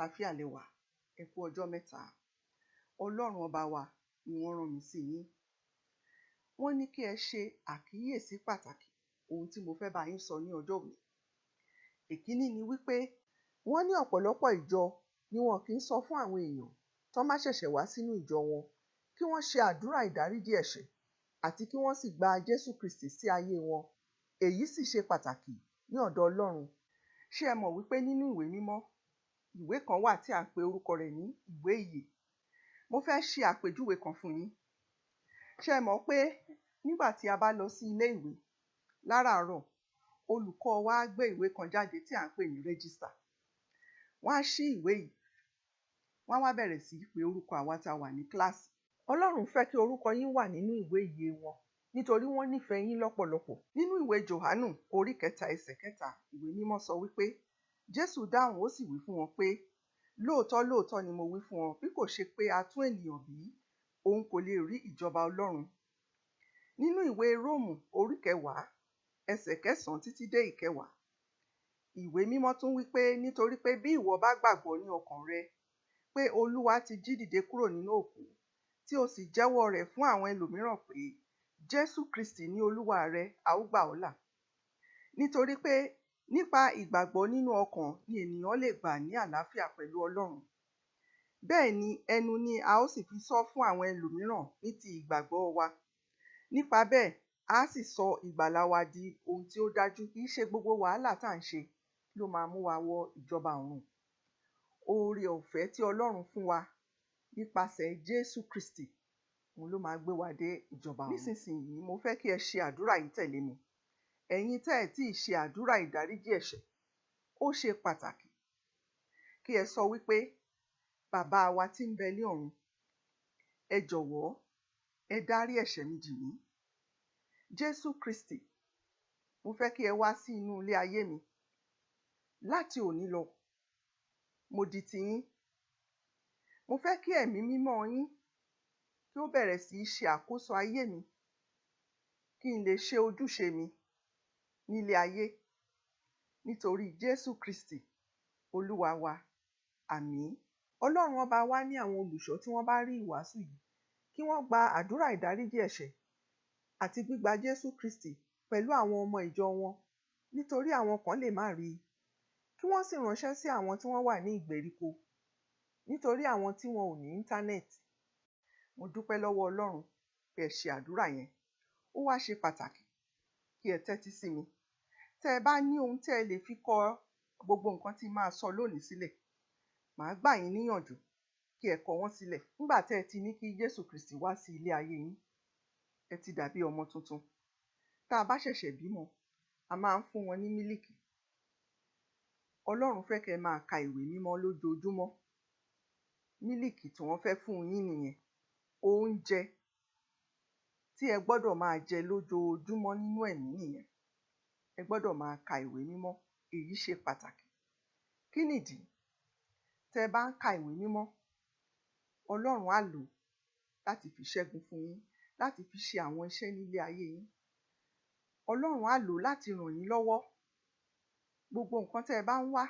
Ṣàlàáfíà lẹ wà? Ẹ kú ọjọ́ mẹ́ta. Ọlọ́run ọba wa ni wọ́n rán mi sí yín. Wọ́n ní kí ẹ ṣe àkíyèsí pàtàkì ohun tí mo fẹ́ bá yín sọ ní ọjọ́ òní. Ìkíní ni wípé wọ́n ní ọ̀pọ̀lọpọ̀ ìjọ ni wọn kì í sọ fún àwọn èèyàn tán bá ṣẹ̀ṣẹ̀ wá sínú ìjọ wọn kí wọ́n ṣe àdúrà ìdáríjì ẹ̀ṣẹ̀ àti kí wọ́n sì gba Jésù Kristì sí ayé wọn. Èyí sì ṣe pàtàkì ní ọ̀dọ̀ Ọlọ́run. Ṣé ẹ mọ̀ wípé nínú ìwé mímọ́, ìwé kan wà tí à ń pe orúkọ rẹ̀ ní ìwé ìyè. Mo fẹ́ ṣe àpèjúwe kan fún yín. Ṣé ẹ mọ̀ pé nígbà tí a bá lọ sí ilé ìwé láràárọ̀, olùkọ́ wa á gbé ìwé kan jáde tí à ń pè ní rẹ́gístà. Wọ́n á ṣí ìwé yìí, wọ́n á wá bẹ̀rẹ̀ sí í pe orúkọ àwa tá a wà ní kíláàsì. Ọlọ́run fẹ́ kí orúkọ yín wà nínú ìwé ìyè wọn nítorí wọ́n nífẹ̀ẹ́ yín lọ́pọ̀lọpọ̀. Nínú ìwé Jòhánù orí kẹta ẹsẹ̀ kẹta, ìwé mímọ́ sọ wípé Jésù dáhùn ó sì wí fún wọn pé, lóòótọ́ lóòótọ́ ni mo wí fún ọ, bí kò ṣe pé a tún ènìyàn bí, òun kò lè rí ìjọba Ọlọ́run. Nínú ìwé Róòmù orí kẹwàá, ẹsẹ̀ kẹsàn-án títí dé ìkẹwàá, ìwé mímọ́ tún wí pé nítorí pé bí ìwọ bá gbàgbọ́ ní ọkàn rẹ pé Olúwa ti jí dìde kúrò nínú òkú, tí o sì jẹ́wọ́ rẹ̀ fún àwọn ẹlòmíràn pé Jésù Kristì ni Olúwa rẹ, a ó gbà ọ́ là. Nítorí pé nípa ìgbàgbọ́ nínú ọkàn ni ènìyàn lè gbà ní àlàáfíà pẹ̀lú Ọlọ́run. Bẹ́ẹ̀ ni ẹnu ni a ó sì fi sọ fún àwọn ẹlòmíràn ní ti ìgbàgbọ́ wa. Nípa bẹ́ẹ̀, a sì sọ ìgbàlà wa di ohun tí ó dájú. Kì í ṣe gbogbo wàhálà tá à ń ṣe ló máa mú wa wọ ìjọba ọ̀run. Oore ọ̀fẹ́ tí Ọlọ́run fún wa nípasẹ̀ Jésù Kristì, òun ló máa gbé wa dé ìjọba ọ̀run. Nísinsìnyí, mo fẹ́ kí ẹ ṣe àdúrà yìí tẹ̀lé mi. Ẹ̀yin tẹ́ ẹ̀ tíì ṣe àdúrà ìdáríjì ẹ̀ṣẹ̀, ó ṣe pàtàkì kí ẹ sọ wípé, Bàbá wa tí ń bẹ ní ọ̀run, ẹ jọ̀wọ́, ẹ dárí ẹ̀ṣẹ̀ mi jì mí. Jésù Kristì, mo fẹ́ kí ẹ wá sí inú ilé ayé mi. Láti òní lọ, mo di tiyín. Mo fẹ́ kí ẹ̀mí mímọ́ yín kí ó bẹ̀rẹ̀ sí í ṣe àkóso ayé mi, kí n lè ṣe ojúṣe mi nílé ayé. Nítorí Jésù Kristì, Olúwa wa. Àmín. Ọlọ́run ọba wa ní àwọn olùṣọ́ tí wọ́n bá rí ìwàásù yìí, kí wọ́n gba àdúrà ìdáríjì ẹ̀ṣẹ̀ àti gbígba Jésù Kristì pẹ̀lú àwọn ọmọ ìjọ wọn, nítorí àwọn kan lè má rí i. Kí wọ́n sì ránṣẹ́ sí àwọn tí wọ́n wà ní ìgbèríko, nítorí àwọn tí wọn ò ní íńtánẹ́ẹ̀tì. Mo dúpẹ́ lọ́wọ́ Ọlọ́run pé ẹ ṣe àdúrà yẹn. Ó wá ṣe pàtàkì kí ẹ tẹ́tí sí mi. Tẹ́ ẹ bá ní ohun tí ẹ lè fi kọ gbogbo nǹkan tí máa sọ lónìí sílẹ̀, màá gbà yín níyànjú kí ẹ kọ wọ́n sílẹ̀. Nígbà tẹ́ ẹ ti ní kí Jésù Kristì wá sí ilé ayé yín, ẹ ti dàbí ọmọ tuntun. Tá a bá ṣẹ̀ṣẹ̀ bímọ, a máa ń fún wọn ní mílìkì. Ọlọ́run fẹ́ kí ẹ máa ka ìwé mímọ́ lójoojúmọ́. Mílìkì tí wọ́n fẹ́ fún yín nìyẹn. Oúnjẹ tí ẹ gbọ́dọ̀ máa jẹ lójoojúmọ́ nínú ẹ̀mí nìyẹn. Ẹ gbọ́dọ̀ máa ka ìwé mímọ́. Èyí ṣe pàtàkì. Kí nìdí? Tẹ́ ẹ bá ń ka ìwé mímọ́, Ọlọ́run á lò ó láti fi ṣẹ́gun fún yín, láti fi ṣe àwọn iṣẹ́ nílé ayé yín. Ọlọ́run á lò ó láti ràn yín lọ́wọ́. Gbogbo nǹkan tẹ́ ẹ bá ń wá,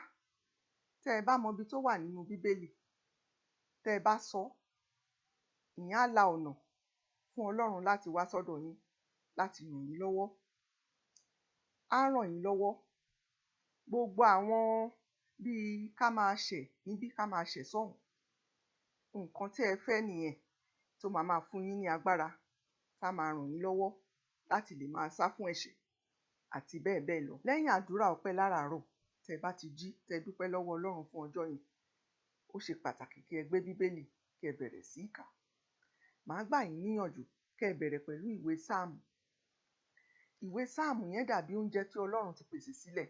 tẹ́ ẹ bá mọ ibi tó wà nínú Bíbélì, tẹ́ ẹ bá sọ, ìyẹn á la ọ̀nà fún Ọlọ́run láti wá sọ́dọ̀ yín, láti ràn yín lọ́wọ́. Á ràn yín lọ́wọ́. Gbogbo àwọn bíi ká máa ṣẹ̀ níbí, ká máa ṣẹ̀ sọ́hùn, nǹkan tí ẹ fẹ́ nìyẹn tó máa máa fún yín ní agbára, tá máa ràn yín lọ́wọ́ láti lè máa sá fún ẹ̀ṣẹ̀ àti bẹ́ẹ̀ bẹ́ẹ̀ lọ. Lẹ́yìn àdúrà ọpẹ́ láràárọ̀, tẹ́ ẹ bá ti jí, tẹ́ ẹ dúpẹ́ lọ́wọ́ Ọlọ́run fún ọjọ́ yẹn, ó ṣe pàtàkì kí ẹ gbé Bíbélì kí ẹ bẹ̀rẹ̀ sí í kà. Màá gbà yín níyànjú kí ẹ bẹ̀rẹ̀ pẹ̀lú ìwé Sáàmù. Ìwé Sáàmù yẹn dàbí oúnjẹ tí Ọlọ́run ti pèsè sílẹ̀.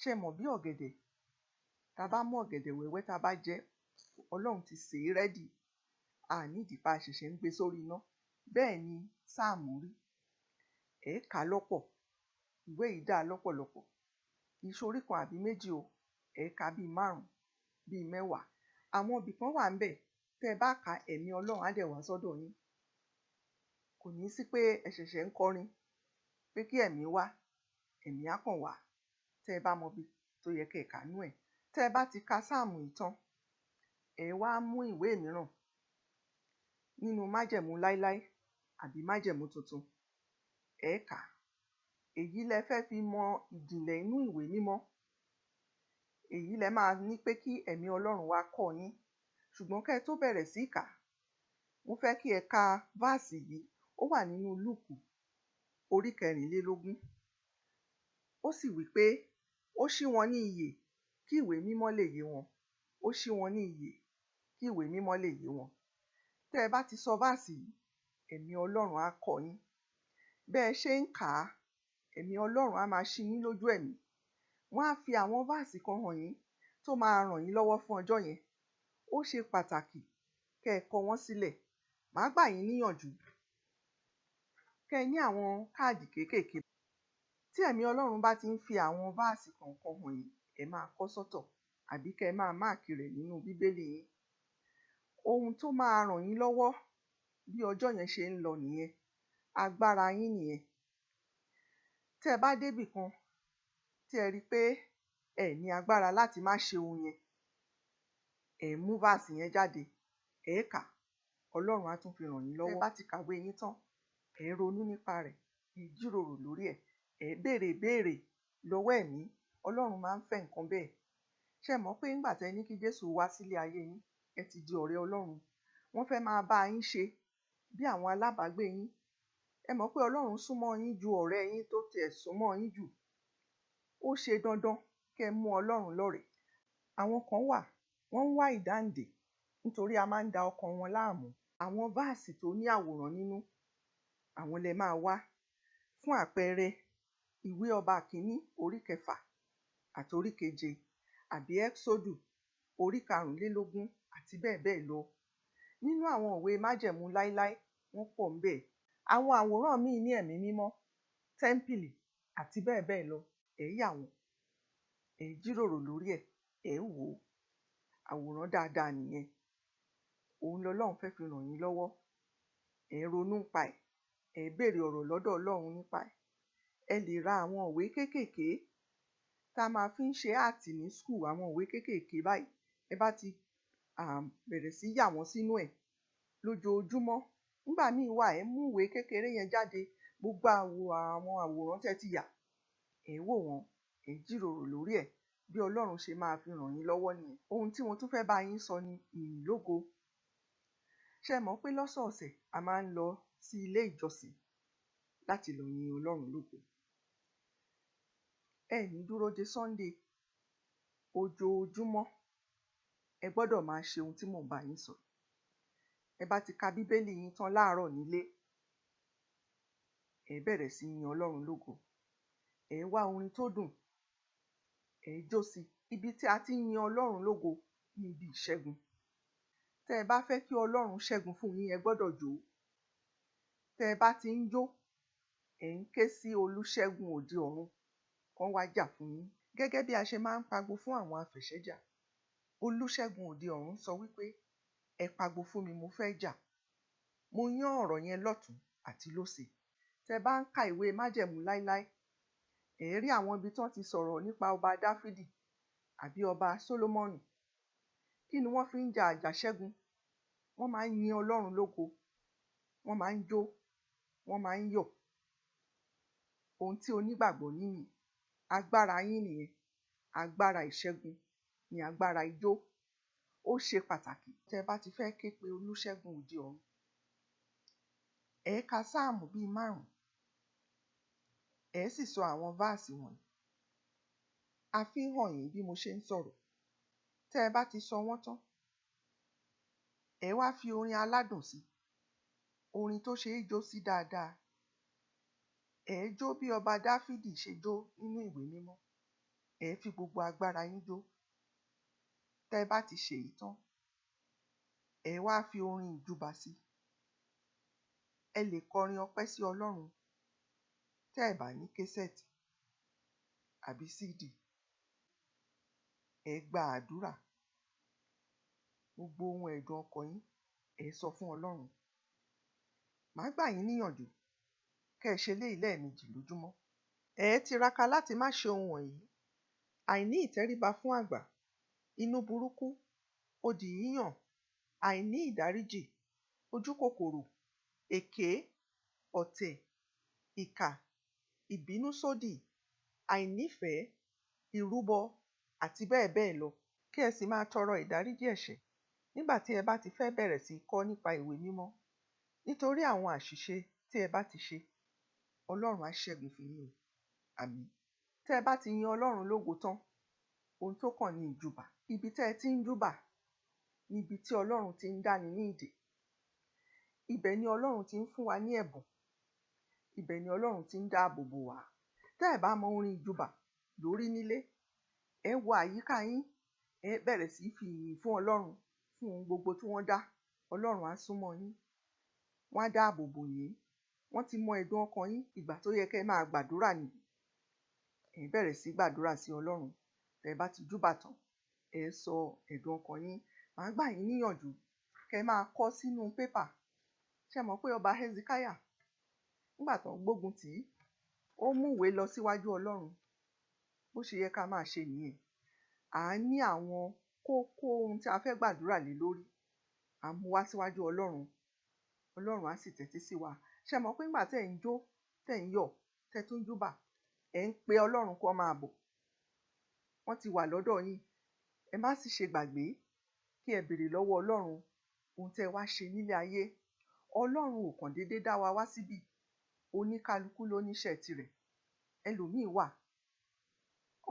Ṣé ẹ mọ̀ bí ọ̀gẹ̀dẹ̀? Tá a bá mú ọ̀gẹ̀dẹ̀ wẹ́wẹ́ tá a bá jẹ, Ọlọ́run ti sè é ready. A ní ìdí pa ṣẹ̀ṣẹ̀ ń gbé sórí iná. Bẹ́ẹ̀ ni Sáàmù rí. Ẹ kà á lọ́pọ̀. Ìwé yìí dá lọ́pọ̀lọpọ̀. Kì í ṣe orí kan àbí méjì o. Ẹ kà bí márùn-ún, bí mẹ́wàá. Àwọn ibì kan wà níbẹ̀ tẹ́ ẹ bá ka, ẹ̀mí Ọlọ́run á dẹ̀ wá sọ́dọ̀ yín. Kò ní sí pé ẹ ṣẹ̀ṣẹ̀ ń kọrin pé kí ẹ̀mí wá, ẹ̀mí á kàn wá. Tẹ́ ẹ bá mọ ibi tó yẹ kí ẹ kà nú ẹ̀. Tẹ́ ẹ bá ti ka sáàmù yìí tán, ẹ wá mú ìwé mìíràn nínú Májẹ̀mú Láíláí àbí Májẹ̀mú Tuntun. Ẹ kà á. Èyí lẹ fẹ́ fi mọ ìjìnlẹ̀ inú ìwé mímọ́. Èyí lẹ máa ní pé kí ẹ̀mí Ọlọ́run wá kọ́ yín. Ṣùgbọ́n kẹ́ ẹ tó bẹ̀rẹ̀ sí í kà á, mo fẹ́ kí ẹ ka váàsì yìí. Ó wà nínú Lúùkù orí kẹrìnlélógún. Ó sì wí pé ó ṣí wọn ní iyè kí ìwé mímọ́ lè yé wọn. Ó ṣí wọn ní iyè kí ìwé mímọ́ lè yé wọn. Tẹ́ ẹ bá ti sọ váàsì yìí, ẹ̀mí Ọlọ́run á kọ́ yín. Bẹ́ ẹ ṣe ń kà á, ẹ̀mí Ọlọ́run á máa ṣí yín lójú ẹ̀mí. Wọ́n á fi àwọn váàsì kan hàn yín tó máa ràn yín lọ́wọ́ fún ọjọ́ yẹn. Ó ṣe pàtàkì kẹ́ ẹ kọ wọ́n sílẹ̀. Màá gbà yín níyànjú kẹ́ ẹ ní àwọn káàdì kéékèèké. Tí ẹ̀mí Ọlọ́run bá ti ń fi àwọn váàsì kọ̀ọ̀kan hàn yín, ẹ máa kọ sọ́tọ̀ àbí kẹ́ ẹ máa máàkì rẹ̀ nínú Bíbélì yín. Ohun tó máa ràn yín lọ́wọ́ bí ọjọ́ yẹn ṣe ń lọ nìyẹn. Agbára yín nìyẹn. Tẹ́ ẹ bá débì kan tí ẹ rí pé ẹ ní agbára láti má ṣe ohun yẹn, ẹ mú váàsì yẹn jáde, ẹ kà á, Ọlọ́run á tún fi ràn yín lọ́wọ́. Tẹ́ ẹ bá ti kàwé yín tán, ẹ ronú nípa rẹ̀, ẹ jíròrò lórí ẹ̀, ẹ béèrè ìbéèrè lọ́wọ́ ẹ̀mí. Ọlọ́run máa ń fẹ́ nǹkan bẹ́ẹ̀. Ṣé ẹ mọ̀ pé nígbà tí ẹ ní kí Jésù wá sílé ayé yín, ẹ ti di ọ̀rẹ́ Ọlọ́run. Wọ́n fẹ́ máa bá yín ṣe bí àwọn alábàágbé yín. Ẹ mọ̀ pé Ọlọ́run súnmọ́ yín ju ọ̀rẹ́ yín tó tiẹ̀ súnmọ́ yín jù. Ó ṣe dandan kí ẹ mú Ọlọ́run lọ́rẹ̀ẹ́. Àwọn kan wà, wọ́n ń wá ìdáǹdè nítorí a máa ń da ọkàn wọn láàmú. Àwọn váàsì tó ní àwòrán nínú, àwọn lẹ máa wá. Fún àpẹẹrẹ, ìwé Ọba Kìíní orí kẹfà àti orí keje àbí Ẹ́xódù orí karùnlélógún àti bẹ́ẹ̀ bẹ́ẹ̀ lọ. Nínú àwọn ìwé Májẹ̀mú Láíláí, wọ́n pọ̀ ńbẹ̀. Àwọn àwòrán míì ní ẹ̀mí mímọ́, tẹ́ḿpìlì àti bẹ́ẹ̀ bẹ́ẹ̀ lọ. Ẹ yà wọ́n, ẹ jíròrò lórí ẹ̀, ẹ wò ó. Àwòrán dáadáa nìyẹn. Òun lọlọ́run fẹ́ fi ràn yín lọ́wọ́. Ẹ ronú nípa ẹ̀, ẹ béèrè ọ̀rọ̀ lọ́dọ̀ Ọlọ́run nípa ẹ̀. Ẹ lè ra àwọn ìwé kéékèèké tá a máa fi ń ṣe áàtì ní school, àwọn ìwé kéékèèké báyìí. Ẹ bá ti bẹ̀rẹ̀ sí yà wọ́n sínú ẹ̀ lójoojúmọ́. Nígbà míì wà, ẹ mú ìwé kékeré yẹn jáde, gbogbo àwọn àwòrán tí ẹ ti yà, ẹ wò wọ́n, ẹ jíròrò lórí ẹ̀ bí Ọlọ́run ṣe máa fi ràn yín lọ́wọ́ nìyẹn. Ohun tí mo tún fẹ́ bá yín sọ ni ìyìn lógo. Ṣé ẹ mọ̀ pé lọ́sọ̀ọ̀sẹ̀ a máa ń lọ sí ilé ìjọsìn láti lọ yin Ọlọ́run lógo? Ẹ ní dúró de Sunday. Ojoojúmọ́ ẹ gbọ́dọ̀ máa ṣe ohun tí mò ń bá yín sọ. Ẹ bá ti ka Bíbélì yín tán láàárọ̀ nílé, ẹ bẹ̀rẹ̀ sí yin Ọlọ́run lógo. Ẹ wá orin tó dùn, ẹ jó sí i. Ibi tí a ti ń yin Ọlọ́run lógo ni ibi ìṣẹ́gun. Tẹ́ ẹ bá fẹ́ kí Ọlọ́run ṣẹ́gun fún yín, ẹ gbọ́dọ̀ jó. Tẹ́ ẹ bá ti ń jó, ẹ ń ké sí Olúṣẹ́gun òde ọ̀run kán wá jà fún yín. Gẹ́gẹ́ bí a ṣe máa ń pagbo fún àwọn afẹ̀ṣẹ́jà, Olúṣẹ́gun òde ọ̀run sọ wípé ẹ pagbo fún mi, mo fẹ́ jà. Mo yán ọ̀rọ̀ yẹn lọ́tùn àti lósì. Tẹ́ ẹ bá ń ka ìwé Májẹ̀mú Láíláí, ẹ rí àwọn ibi tí wọ́n ti sọ̀rọ̀ nípa ọba Dáfídì àbí ọba Sólómọ́nì. Kí ni wọ́n fi ń jà àjàṣẹ́gun? Wọ́n máa ń yin Ọlọ́run lógo, wọ́n máa ń jó, wọ́n máa ń yọ̀. Ohun tí onígbàgbọ́ ní nìyẹn. Agbára yín nìyẹn. Agbára ìṣẹ́gun ni agbára ijó. Ó ṣe pàtàkì tẹ́ ẹ bá ti fẹ́ ké pe Olúṣẹ́gun òde ọ̀run. Ẹ ka sáàmù bíi márùn-ún, ẹ sì sọ àwọn váàsì wọ̀nyí. A fi ń hàn yín bí mo ṣe ń sọ̀rọ̀. Tẹ́ ẹ bá ti sọ wọ́n tán, ẹ wá fi orin aládùn sí i, orin tó ṣe é jó sí dáadáa. Ẹ jó bí ọba Dáfídì ṣe jó nínú ìwé mímọ́. Ẹ fi gbogbo agbára yín jó. Tẹ́ ẹ bá ti ṣèyí tán, ẹ wá fi orin ìjúbà sí i. Ẹ lè kọrin ọpẹ́ sí Ọlọ́run tẹ́ ẹ bá ní késẹ́ẹ̀tì àbí CD. Ẹ gba àdúrà. Gbogbo ohun ẹ̀dùn ọkàn yín, ẹ sọ fún Ọlọ́run. Màá gbà yín níyànjú kẹ́ ẹ ṣe eléyìí lẹ́ẹ̀mejì lójúmọ́. Ẹ tiraka láti má ṣe ohun wọ̀nyí: àìní ìtẹríba fún àgbà, Inú burúkú, odì yíyàn, àìní ìdáríjì, ojúkòkòrò, èké, ọ̀tẹ̀, ìkà, ìbínúsódì, àìnífẹ̀ẹ́, ìrúbọ àti bẹ́ẹ̀ bẹ́ẹ̀ lọ. Kí ẹ sì máa tọrọ ìdáríjì ẹ̀ṣẹ̀ nígbà tí ẹ bá ti fẹ́ bẹ̀rẹ̀ sí í kọ́ nípa ìwé mímọ́. Nítorí àwọn àṣìṣe tí ẹ bá ti ṣe, Ọlọ́run á ṣẹ́gun fún yín o. Àmín. Tẹ́ ẹ bá ti yin Ọlọ́run lógo tán, ohun tó kàn ní ìjúbà. Ibi tẹ́ ẹ ti ń júbà ni ibi tí Ọlọ́run ti ń dáni ní ìdè. Ibẹ̀ ni Ọlọ́run ti ń fún wa ní ẹ̀bùn. Ibẹ̀ ni Ọlọ́run ti ń dáàbò bò wá. Tẹ́ ẹ bá mọ orin ìjúbà lórí nílé, ẹ wo àyíká yín, ẹ bẹ̀rẹ̀ sí í fi ìyìn fún Ọlọ́run fún ohun gbogbo tí wọ́n dá. Ọlọ́run á súnmọ́ yín, wọ́n á dáàbò bò yín. Wọ́n ti mọ ẹ̀dùn ọkàn yín, ìgbà tó yẹ kí ẹ máa gbàdúrà nìyí. Ẹ bẹ̀rẹ̀ sí í gbàdúrà sí Ọlọ́run. Tẹ́ ẹ bá ti júbà tán, ẹ sọ ẹ̀dùn ọkàn yín. Màá gbà yín níyànjú kí ẹ máa kọ sínú pépà. Ṣé ẹ mọ̀ pé ọba Hezekiah, nígbà tó ń gbógun tì í, ó mú ìwé lọ síwájú Ọlọ́run. Bó ṣe yẹ ká máa ṣe nìyẹn. À ń ní àwọn kókó ohun tí a fẹ́ gbàdúrà lé lórí. À ń mú wá síwájú Ọlọ́run. Ọlọ́run á sì tẹ́tí sí wa. Ṣé ẹ mọ̀ pé nígbà tí ẹ̀ ń jó, tí ẹ̀ ń yọ̀, tí ẹ tún ń júbà, ẹ̀ ń pe Ọlọ́run kó máa bọ̀. Wọ́n ti wà lọ́dọ̀ yín. Ẹ má sì ṣe gbàgbé kí ẹ béèrè lọ́wọ́ Ọlọ́run ohun tí ẹ wá ṣe nílé ayé. Ọlọ́run ò kàn déédé dá wa wá síbí. Oníkálukú ló ní iṣẹ́ tirẹ̀. Ẹlòmíì wà,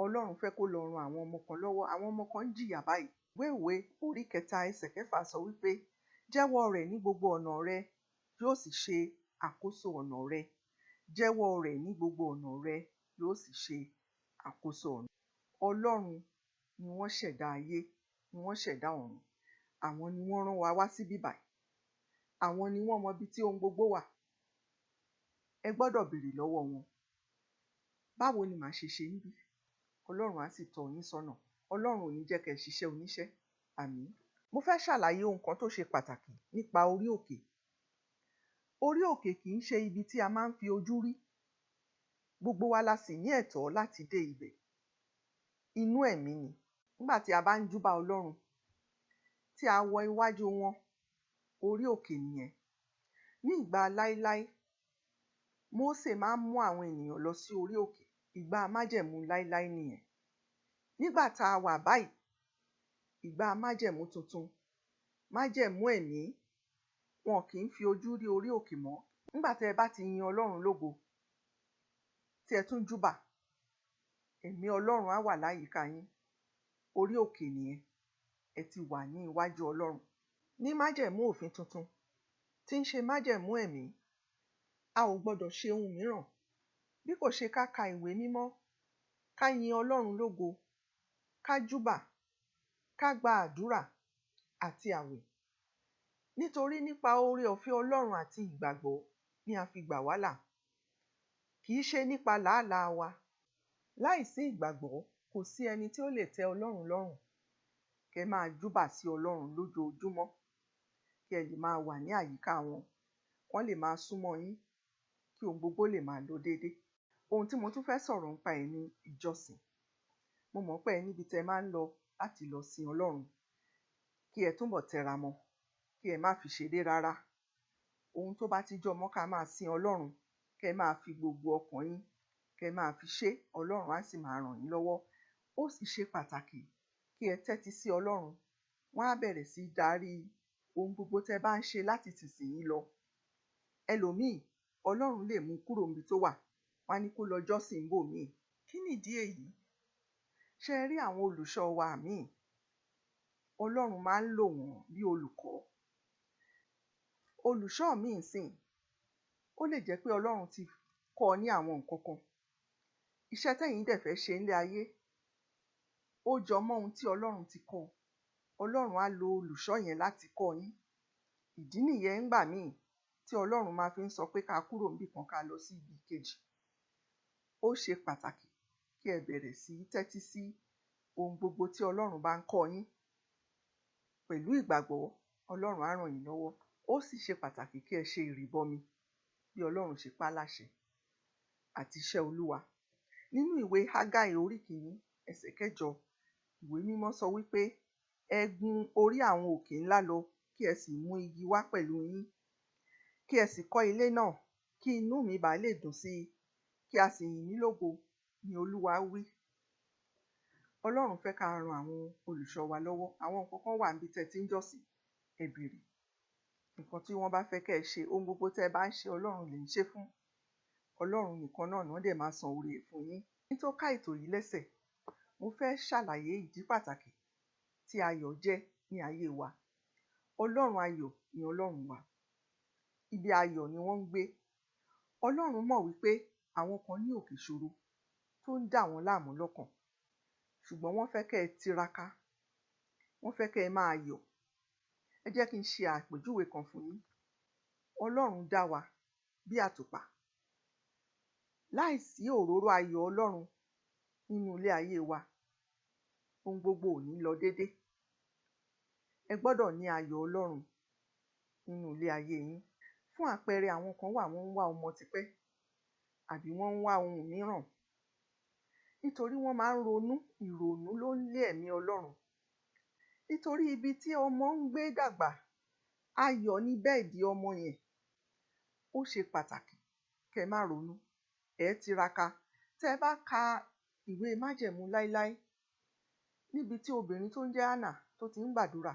Ọlọ́run fẹ́ kó lọ ran àwọn ọmọ kan lọ́wọ́. Àwọn ọmọ kan ń jìyà báyìí. Ìwé Òwe orí kẹta ẹsẹ̀ kẹfà sọ wípé, jẹ́wọ́ rẹ̀ ní gbogbo ọ̀nà rẹ, yóò sì ṣe àkóso ọ̀nà rẹ. Jẹ́wọ́ rẹ̀ ní gbogbo ọ̀nà rẹ, yóò sì ṣe àkóso ọ̀nà. Ọlọ́run ni wọ́n ṣẹ̀dá ayé, ni wọ́n ṣẹ̀dá ọ̀run. Àwọn ni wọ́n rán wa wá síbí báyìí. Àwọn ni wọ́n mọ ibi tí ohun gbogbo wà. Ẹ gbọ́dọ̀ béèrè lọ́wọ́ wọn. Báwo ni màá ṣe ṣe níbí? Ọlọ́run á sì tọ́ yín sọ́nà. Ọlọ́run ò ní jẹ́ kí ẹ ṣiṣẹ́ oníṣẹ́. Àmín. Mo fẹ́ ṣàlàyé ohun kan tó ṣe pàtàkì nípa orí òkè. Orí òkè kì í ṣe ibi tí a máa ń fi ojú rí. Gbogbo wa la sì ní ẹ̀tọ́ láti dé ibẹ̀. Inú ẹ̀mí ni. Nígbà tí a bá ń júbà Ọlọ́run, tí a wọ iwájú wọn, orí òkè nìyẹn. Ní ìgbà láíláí, Mósè máa ń mú àwọn ènìyàn lọ sí orí òkè. Ìgbà májẹ̀mú láíláí nìyẹn. Nígbà tá a wà báyìí, ìgbà májẹ̀mú tuntun, májẹ̀mú ẹ̀mí, wọn kì í fi ojú rí orí òkè mọ́. Nígbà tí ẹ bá ti yin Ọlọ́run lógo, tí ẹ tún júbà, ẹ̀mí Ọlọ́run á wà láyìíká yín. Orí òkè nìyẹn. Ẹ ti wà ní iwájú Ọlọ́run. Ní májẹ̀mú òfin tuntun, tí ń ṣe májẹ̀mú ẹ̀mí, a ò gbọdọ̀ ṣe ohun mìíràn bí kò ṣe ká ka ìwé mímọ́, ká yin Ọlọ́run lógo, ká júbà, ká gba àdúrà àti àwẹ̀. Nítorí nípa oore ọ̀fẹ́ Ọlọ́run àti ìgbàgbọ́ ni a fi gbà wá là. Kì í ṣe nípa làálàá wa. Láìsí ìgbàgbọ́, kò sí ẹni tí ó lè tẹ́ Ọlọ́run lọ́rùn. Kí ẹ máa júbà sí Ọlọ́run lójoojúmọ́, kí ẹ lè máa wà ní àyíká wọn, kí wọ́n lè máa súnmọ́ yín, kí ohun gbogbo lè máa lọ déédé. Ohun tí mo tún fẹ́ sọ̀rọ̀ nípa ẹ̀ ni ìjọsìn. Mo mọ̀ pé ẹ níbi tí ẹ máa ń lọ láti lọ sin Ọlọ́run. Kí ẹ túnbọ̀ tẹra mọ́, kí ẹ má fi ṣeré rárá. Ohun tó bá ti jọ mọ́ ká máa sin Ọlọ́run, kí ẹ máa fi gbogbo ọkàn yín, kí ẹ máa fi ṣe, Ọlọ́run á sì máa ràn yín lọ́wọ́. Ó sì ṣe pàtàkì kí ẹ tẹ́tí sí Ọlọ́run. Wọ́n á bẹ̀rẹ̀ sí í darí ohun gbogbo tí ẹ bá ń ṣe láti ìsinsìnyí lọ. Ẹlòmíì, Ọlọ́run lè mú kúrò níbi tó wà, wọ́n á ní kó lọ jọ́sìn níbòmíì. Kí nìdí èyí? Ṣé ẹ rí àwọn olùṣọ́ wa míì? Ọlọ́run máa ń lò wọ́n bí olùkọ́. Olùṣọ́ míì ńsìnyí, ó lè jẹ́ pé Ọlọ́run ti kọ́ ọ ní àwọn nǹkan kan. Iṣẹ́ tẹ́yin dẹ̀ fẹ́ ṣe nílé ayé, ó jọ mọ́ ohun tí Ọlọ́run ti kọ́. Ọlọ́run á lo olùṣọ́ yẹn láti kọ́ yín. Ìdí nìyẹn ńgbà míì tí Ọlọ́run máa fi ń sọ pé ká kúrò níbì kan ká lọ sí ibi kejì. Ó ṣe pàtàkì kí ẹ bẹ̀rẹ̀ sí í tẹ́tí sí ohun gbogbo tí Ọlọ́run bá ń kọ́ yín. Pẹ̀lú ìgbàgbọ́, Ọlọ́run á ràn yín lọ́wọ́. Ó sì ṣe pàtàkì kí ẹ ṣe ìrìbọmi bí Ọlọ́run ṣe pa á láṣẹ àti iṣẹ́ Olúwa. Nínú ìwé Hágáì orí kìíní, ẹsẹ̀ kẹjọ, Ìwé mímọ́ sọ wípé ẹ gun orí àwọn òkè ńlá lọ, kí ẹ sì mú igi wá pẹ̀lú yín, kí ẹ sì kọ́ ilé náà, kí inú mi bàa lè dùn sí i, kí a sì yìn mí lógo, ni Olúwa wí. Ọlọ́run fẹ́ ká ran àwọn olùṣọ́ wa lọ́wọ́. Àwọn nǹkan kan wà níbi tẹ́ ẹ ti ń jọ́sìn, ẹ bèrè. Nǹkan tí wọ́n bá fẹ́ kẹ́ ẹ ṣe, ohun gbogbo tẹ́ ẹ bá ń ṣe, Ọlọ́run lè ń ṣe fún. Ọlọ́run nìkan náà ni wọ́n dẹ̀ máa san oore ẹ̀ fún yín. Kí n tó ká ètò yìí lẹ́sẹ̀, mo fẹ́ ṣàlàyé ìdí pàtàkì tí ayọ̀ jẹ́ ní ayé wa. Ọlọ́run ayọ̀ ni Ọlọ́run wa. Ibi ayọ̀ ni wọ́n ń gbé. Ọlọ́run mọ̀ wípé àwọn kan ní òkè ìṣòro tó ń dà wọ́n láàmú lọ́kàn. Ṣùgbọ́n wọ́n fẹ́ kẹ́ ẹ tiraka. Wọ́n fẹ́ kẹ́ ẹ máa yọ̀. Ẹ jẹ́ kí n ṣe àpèjúwe kan fún yín. Ọlọ́run dá wa bí àtùpà. Láìsí òróró ayọ̀ Ọlọ́run nínú ilé ayé wa, ohun gbogbo ò ní lọ dédé. Ẹ gbọ́dọ̀ ní ayọ̀ Ọlọ́run nínú ilé ayé yín. Fún àpẹẹrẹ, àwọn kan wà, wọ́n ń wá ọmọ tipẹ́ àbí wọ́n ń wá ohun mìíràn. Nítorí wọ́n máa ń ronú, ìrònú ló ń lé ẹ̀mí Ọlọ́run. Nítorí ibi tí ọmọ ń gbé dàgbà, ayọ̀ ni bẹ́ẹ̀dì ọmọ yẹn. Ó ṣe pàtàkì kí ẹ má ronú, ẹ tiraka. Tẹ́ ẹ bá ka ìwé májẹ̀mú láíláí, níbi tí obìnrin tó ń jẹ́ Hannah tó ti ń gbàdúrà,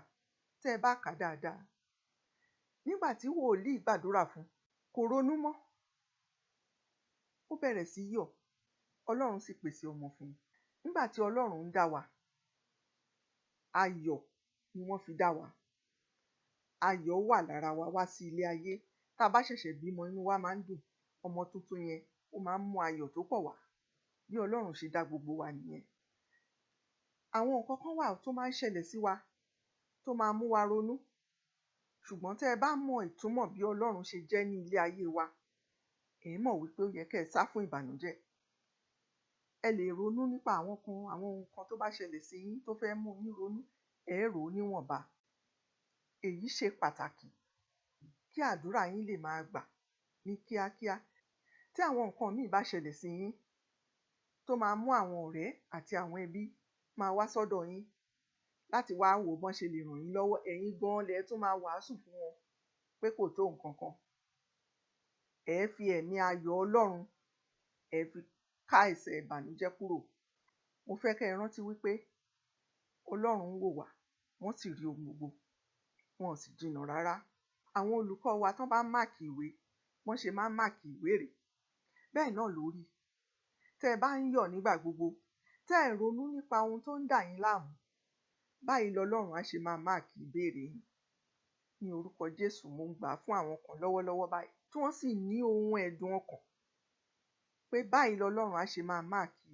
tẹ́ ẹ bá kà á dáadáa. Nígbà tí wòlíì gbàdúrà fún, kò ronú mọ́. Ó bẹ̀rẹ̀ sí yọ̀. Ọlọ́run sì pèsè ọmọ fún un. Nígbà tí Ọlọ́run ń dá wa, ayọ̀ ni wọ́n fi dá wa. Ayọ̀ wà lára wa wá sí ilé ayé. Tá a bá ṣẹ̀ṣẹ̀ bímọ, inú wa máa ń dùn. Ọmọ tuntun yẹn, ó máa ń mú ayọ̀ tó pọ̀ wá. Bí Ọlọ́run ṣe dá gbogbo wa nìyẹn. Àwọn nǹkan kan wà tó máa ń ṣẹlẹ̀ sí wa, tó máa mú wa ronú. Ṣùgbọ́n tẹ́ ẹ bá mọ ìtumọ̀ bí Ọlọ́run ṣe jẹ́ ní ilé ayé wa, ẹ mọ̀ wípé ó yẹ kí ẹ sá fún ìbànújẹ́. Ẹ lè ronú nípa àwọn kan, àwọn ohun kan tó bá ṣẹlẹ̀ sí yín tó fẹ́ mú yín ronú, ẹ rò ó níwọ̀nba. Èyí ṣe pàtàkì kí àdúrà yín lè máa gbà ní kíákíá. Tí àwọn nǹkan míì bá ṣẹlẹ̀ sí yín tó máa mú àwọn ọ̀rẹ́ àti àwọn ẹbí máa wá sọ́dọ̀ yín láti wá wò bọ́n ṣe lè ràn yín lọ́wọ́, ẹ̀yin gan-an lẹ tún máa wàásù fún wọn pé kò tó nǹkan kan. Ẹ fi ẹ̀mí ayọ̀ Ọlọ́run, ẹ fi ká ẹsẹ̀ ìbànújẹ́ kúrò. Mo fẹ́ kí ẹ rántí wípé Ọlọ́run ń wò wá, wọ́n sì rí ohun gbogbo, wọn ò sì jìnnà rárá. Àwọn olùkọ́ wa tán bá ń máàkì ìwé, wọ́n ṣe máa ń máàkì ìwé rè. Bẹ́ẹ̀ náà ló rí. Tẹ́ ẹ bá ń yọ̀ nígbà gbogbo, tẹ́ ẹ ronú nípa ohun tó ń dà yín láàmú, báyìí lọlọ́run á ṣe máa máàkì ìbéèrè yín. Ní orúkọ Jésù, mo ń gbà á fún àwọn kan lọ́wọ́lọ́wọ́ báyìí, tí wọ́n sì ní ohun ẹ̀dùn ọkàn pé báyìí lọlọ́run á ṣe máa máàkì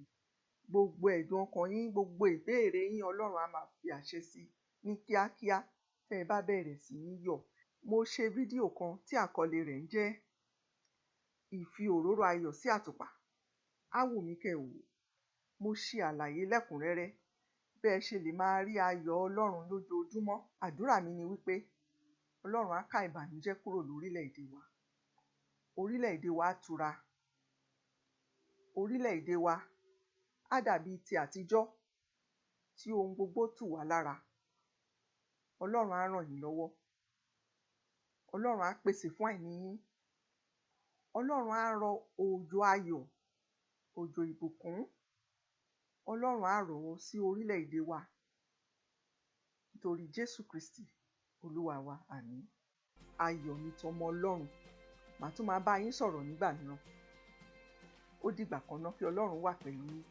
gbogbo ẹ̀dùn ọkàn yín, gbogbo ìbéèrè yín, Ọlọ́run á máa fi àṣẹ sí ní kíákíá tẹ́ ẹ bá bẹ̀rẹ̀ sí ní yọ̀. Mo ṣe fídíò kan tí àkọlé rẹ̀ ń jẹ́ Ìfi òróró ayọ̀ sí àtùpà. Á wù mí kẹ́ ẹ wò ó. Mo ṣe àlàyé lẹ́kùnrẹ́rẹ́ bí ẹ ṣe lè máa rí ayọ̀ Ọlọ́run lójoojúmọ́. Àdúrà mi ni wípé Ọlọ́run á ká ìbànújẹ́ kúrò lórílẹ̀-èdè wa. Orílẹ̀-èdè wa á tura. Orílẹ̀-èdè wa á dàbí ti àtijọ́ tí ohun gbogbo tù wá lára. Ọlọ́run á ràn yín lọ́wọ́. Ọlọ́run á pèsè fún àìní yín. Ọlọ́run á rọ òjò ayọ̀, òjò ìbùkún. Ọlọ́run á rọ̀ ọ́ sí orílẹ̀-èdè wa. Nítorí Jésù Kristi, Olúwa wa, àmín. Ayọ̀ ni tọmọ Ọlọ́run. Màá tún máa bá yín sọ̀rọ̀ nígbà mìíràn. Ó dìgbà kan náà, kí Ọlọ́run wà pẹ̀lú yín.